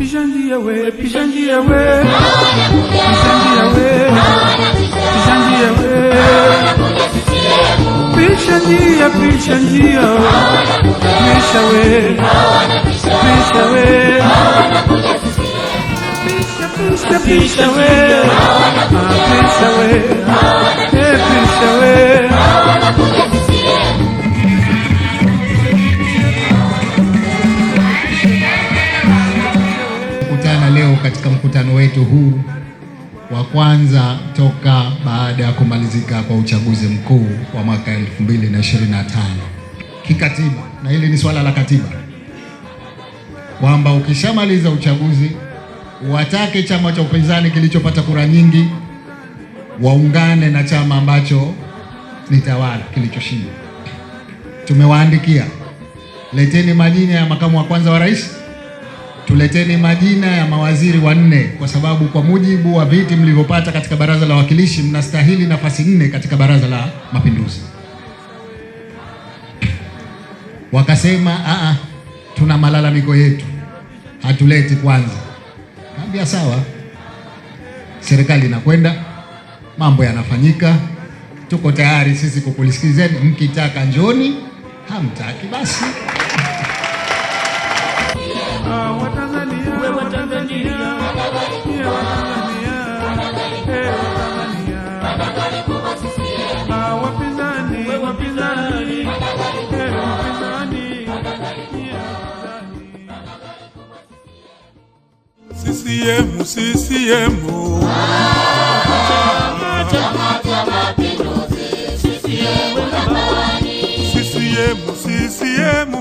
Pisha njia we, pisha njia we, pisha njia we, pisha njia we, pisha njia, pisha njia, pisha we, pisha we, pisha pisha pisha we, pisha we, pisha we. Kukutana leo katika mkutano wetu huu wa kwanza toka baada ya kumalizika kwa uchaguzi mkuu wa mwaka 2025. Kikatiba, na hili ni swala la katiba, kwamba ukishamaliza uchaguzi watake chama cha upinzani kilichopata kura nyingi waungane na chama ambacho ni tawala kilichoshinda. Tumewaandikia, leteni majina ya makamu wa kwanza wa rais, tuleteni majina ya mawaziri wanne, kwa sababu kwa mujibu wa viti mlivyopata katika Baraza la Wawakilishi mnastahili nafasi 4 katika Baraza la Mapinduzi. Wakasema a, tuna malalamiko yetu, hatuleti kwanza. Kaambia sawa, serikali inakwenda, mambo yanafanyika, tuko tayari sisi kukusikilizeni, mkitaka njoni, hamtaki basi. CCM, CCM. Chama cha Mapinduzi, CCM namba 1. CCM, CCM.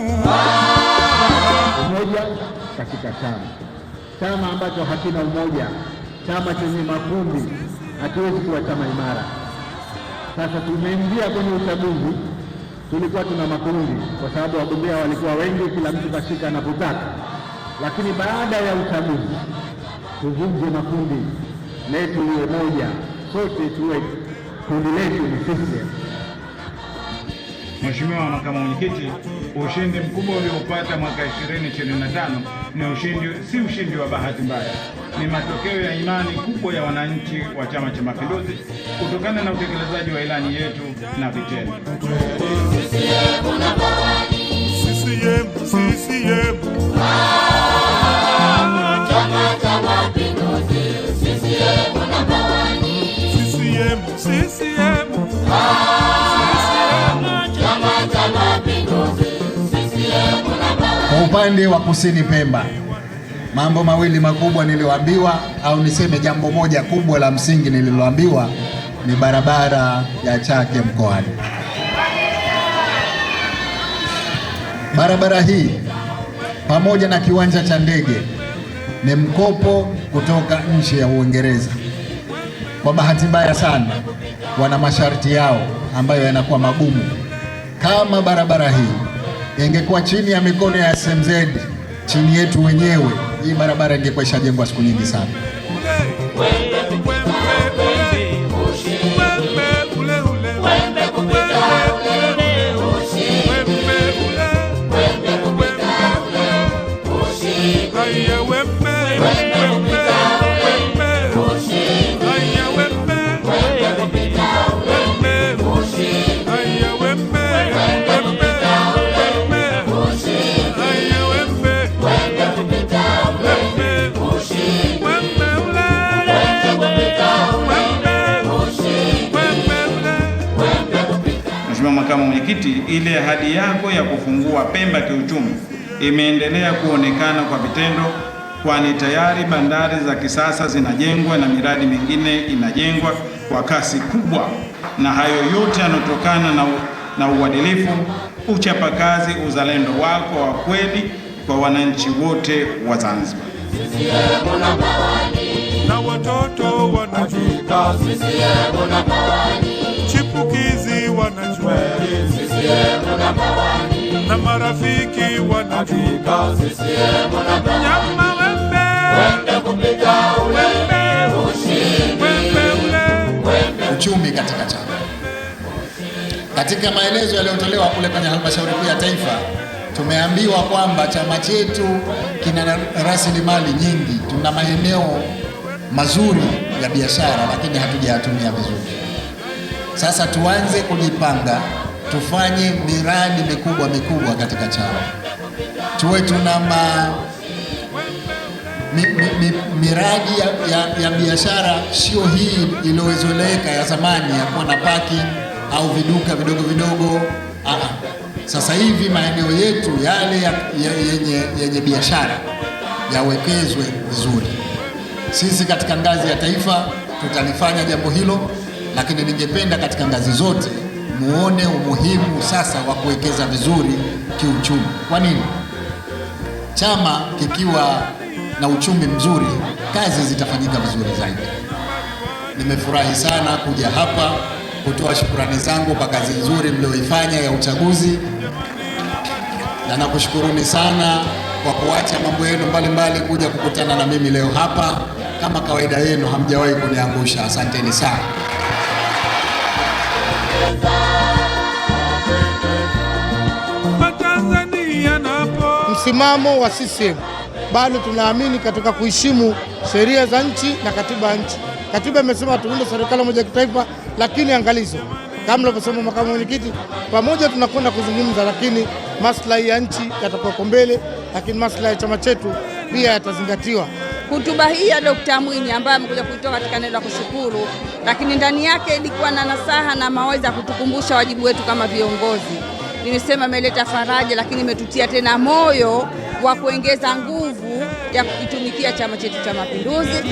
Umoja katika chama, chama ambacho hakina umoja, chama chenye makundi hakiwezi kuwa chama imara. Sasa tumeingia kwenye uchaguzi, tulikuwa tuna makundi kwa sababu wagombea walikuwa wengi, kila mtu kashika anapotaka. Lakini baada ya uchaguzi tuvunje makundi, letu liwe moja, sote tuwe kundi letu ni CCM. Mheshimiwa Makamu Mwenyekiti, ushindi mkubwa ulioupata mwaka 2025 ni ushindi, si ushindi wa bahati mbaya, ni matokeo ya imani kubwa ya wananchi wa Chama cha Mapinduzi kutokana na utekelezaji wa ilani yetu na vitendo. CCM, CCM. Chama cha Mapinduzi, CCM namba 1. CCM, CCM. Chama cha Mapinduzi, CCM namba 1. Kwa upande wa Kusini Pemba, mambo mawili makubwa niliyoambiwa, au niseme jambo moja kubwa la msingi nililoambiwa ni barabara ya Chake Mkoani. Barabara hii pamoja na kiwanja cha ndege ni mkopo kutoka nchi ya Uingereza. Kwa bahati mbaya sana, wana masharti yao ambayo yanakuwa magumu. Kama barabara hii ingekuwa chini ya mikono ya SMZ, chini yetu wenyewe, hii barabara ingekuwa ishajengwa siku nyingi sana. Mheshimiwa Makamu Mwenyekiti, ile ahadi yako ya kufungua Pemba kiuchumi imeendelea kuonekana kwa vitendo, kwani tayari bandari za kisasa zinajengwa na miradi mingine inajengwa kwa kasi kubwa, na hayo yote yanatokana na uadilifu, uchapakazi, uzalendo wako wa kweli kwa wananchi wote wa Zanzibar. Na watoto wanajua, chipukizi wanajua, na marafiki wanajua. Nyama wembe, wembe, wembe ule. Uchumi katika chama. Katika maelezo yaliyotolewa kule kwenye halmashauri kuu ya taifa, Tumeambiwa kwamba chama chetu kina rasilimali nyingi, tuna maeneo mazuri ya biashara, lakini hatujayatumia vizuri. Sasa tuanze kujipanga, tufanye miradi mikubwa mikubwa katika chama, tuwe tuna miradi ya biashara, sio hii iliyozoeleka ya zamani ya kuwa na parking au viduka vidogo vidogo. Sasa hivi maeneo yetu yale yenye biashara yawekezwe vizuri. Sisi katika ngazi ya taifa tutalifanya jambo hilo, lakini ningependa katika ngazi zote muone umuhimu sasa wa kuwekeza vizuri kiuchumi. Kwa nini? Chama kikiwa na uchumi mzuri, kazi zitafanyika vizuri zaidi. Nimefurahi sana kuja hapa kutoa shukrani zangu kwa kazi nzuri mlioifanya ya uchaguzi, na nakushukuruni sana kwa kuacha mambo yenu mbalimbali kuja kukutana na mimi leo hapa. Kama kawaida yenu, hamjawahi kuniangusha. Asanteni sana. Msimamo wa CCM bado tunaamini katika kuheshimu sheria za nchi na katiba ya nchi. Katiba imesema tuunde serikali moja ya kitaifa, lakini angalizo, kama alivyosema makamu mwenyekiti, pamoja tunakwenda kuzungumza, lakini maslahi ya nchi yatakuwa mbele, lakini maslahi ya chama chetu pia yatazingatiwa. Hotuba hii ya Dr. Mwinyi ambaye amekuja kuitoa katika neno la kushukuru, lakini ndani yake ilikuwa na nasaha na mawaidha kutukumbusha wajibu wetu kama viongozi. Nimesema imeleta faraja, lakini imetutia tena moyo wa kuongeza nguvu ya kukitumikia chama chetu cha Mapinduzi.